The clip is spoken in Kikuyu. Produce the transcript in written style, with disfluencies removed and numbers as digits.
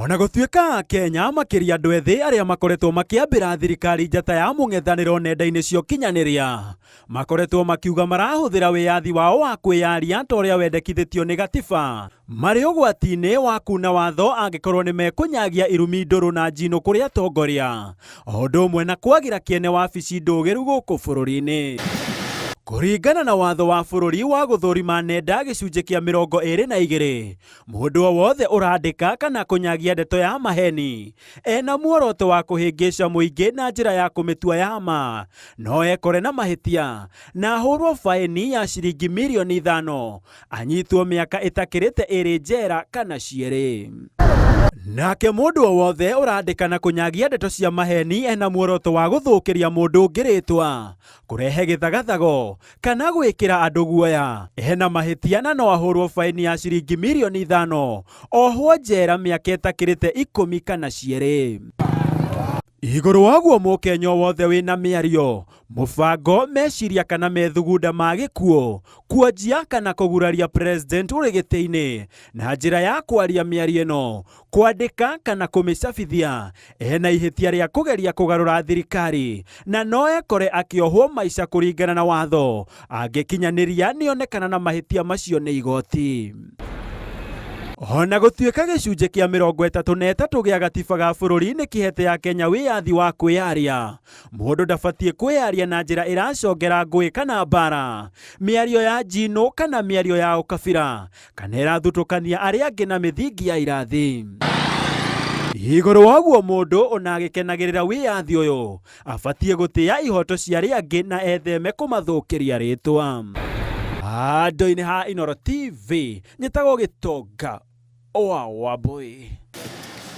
Ona gũtuĩka Kenya makĩria andũ ethĩ arĩa makoretwo makĩambĩra thirikari njata ya mũng'ethanĩro nenda-inĩ cia ũkinyanĩria makoretwo makiuga marahũthĩra wĩyathi wao wa kwĩyaria ta ũrĩa wendekithĩtio nĩ gatiba marĩ ũgwati-inĩ wa kuna watho angĩkorwo nĩ mekũnyagia irumi ndũrũ na njinũ kũrĩ atongoria o ũndũ ũmwe na kwagĩra kĩene wabici ndũgĩru gũkũ bũrũri-inĩ. Kũringana na watho wa bũrũri wa gũthũrima nenda gĩcunjĩ kĩa 22, mũndũ o wothe ũrandĩka kana kũnyagia ndeto ya maheni ena muoroto wa kũhĩngĩca mũingĩ na njĩra ya kũmĩtua ya ma no ekore na mahĩtia na ahũrwo baĩni ya ciringi mirioni 5, anyitwo mĩaka ĩtakĩrĩte 2 njera kana cierĩ. Nake mũndũ o wothe ũrandĩka na kũnyagia ndeto cia maheni ena muoroto wa gũthũkĩria mũndũ ũngĩ rĩtwa, kũrehe gĩthagathago kana gwĩkĩra andũ guoya ena mahĩtia na no ahũrwo baĩni ya ciringi mirioni 5, ohwo njera mĩaka ĩtakĩrĩte 10 kana cierĩ. Igũrũ wa ũguo, mũkenya o wothe wĩna mĩario, mũbango, meciria kana methugunda ma gĩkuũ, kuonjia kana kũguraria president ũrĩ gĩtĩ-inĩ na njĩra ya kwaria mĩario ĩno, kwandĩka kana kũmĩcabithia, ena ihĩtia rĩa kũgeria kũgarũra thirikari na no ekore akĩohwo maica kũringana na watho angĩkinyanĩria nĩonekana na mahĩtia macio nĩ igoti. Ona gũtuĩka gĩcunjĩ kĩa 33 gĩa gatiba ga bũrũri nĩ kĩhete ya Kenya wĩyathi wa kwĩyaria, mũndũ ndabatiĩ kwĩyaria na njĩra ĩracongera ngũĩ kana mbara, mĩario ya njinũ kana mĩario ya ũkabira kana ĩrathutũkania arĩa angĩ na mĩthingi ya irathi. Igũrũ wa ũguo, mũndũ ona agĩkenagĩrĩra wĩyathi ũyũ abatiĩ gũtĩa ihoto cia arĩa angĩ na etheme kũmathũkĩria rĩtwa. Handũ-inĩ ha Inooro TV, nyĩtagwo Gĩtonga wa Wambũi.